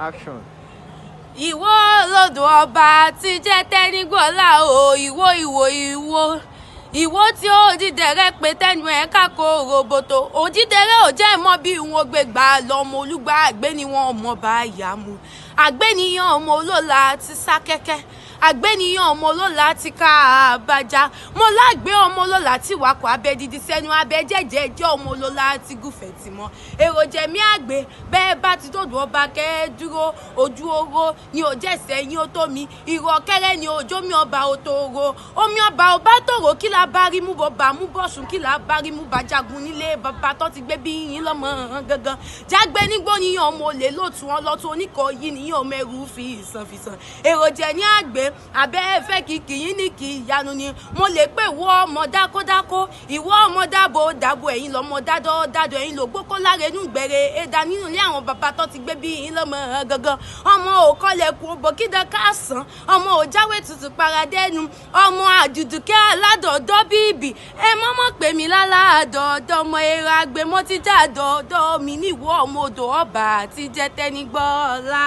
Action. Ìwọ lodò ọba tí jẹ́ tẹ́nigbọ́lá o, ìwọ ìwọ ìwọ ìwọ tí ó dídẹrẹ́ pé tẹnu ẹ̀ kákó roboto òdídẹrẹ́ ò jẹ́ mọ́ bí wọn gbé gbà lọ́mọ olúgbà àgbéníwọ̀n ọmọ bá yà mú àgbéníyàn ọmọ olóla ti sá kẹ́kẹ́, àgbéníyàn ọmọ olóla ti ká àbájá mo lágbé ọmọ olóla tí wakọ̀ abẹ dídí sẹ́nu abẹ jẹ́jẹ́ jẹ́ ọmọ olóla ti gùfẹ̀ tì mọ́ èròjẹ̀mí àgbẹ̀ bẹ́ẹ̀ bá ti dòdò ọba kẹ́ ẹ dúró ojú oró ni ò jẹ́sẹ̀ yín ó tó mi ìrọ̀ kẹ́rẹ́ ni òjò mi ọba ò tòrò omi ọba ò bá tòrò kí la bá rí mú bọba mú bọ̀sùn kí la bá rí mú bàjágun nílé bàbá tó ti gbé bí yín lọ́mọ gangan jágbe nígbó níyàn ọmọ olè lótú wọn lọ́tún oníkọ̀ yìí níyàn ọmọ ẹrú fi ìsàn fi sàn èròjẹ ní àgbẹ̀ abẹ́ ẹ̀fẹ́ kìkì yín ní kì í yanu ni mo lè pè wọ ọmọ dákódákó ìwọ ọmọ dáàbò dáàbò ẹ̀yin lọ́mọ dádọ́ dádọ́ ẹ̀yin ló gbókó lára inú gbẹ̀rẹ̀ ẹ̀dá nínú ilé àwọn bàbá tó ti gbé bí yín lọ́mọ gangan ọmọ òkọlẹ̀kùn òbòkídà káàsán ọmọ òjáwé tutù paradẹ́nu ọmọ àdùdùkẹ́ aládọ̀ọ́dọ́ bíbì ẹ mọ́mọ́ pè mí lálàdọ̀ọ́dọ́ ọmọ èrò àgbẹ̀mọ́ ti já dọ̀ọ́dọ́ mi níwọ̀ ọmọ odò ọba àti jẹ́ tẹ́nigbọ́lá.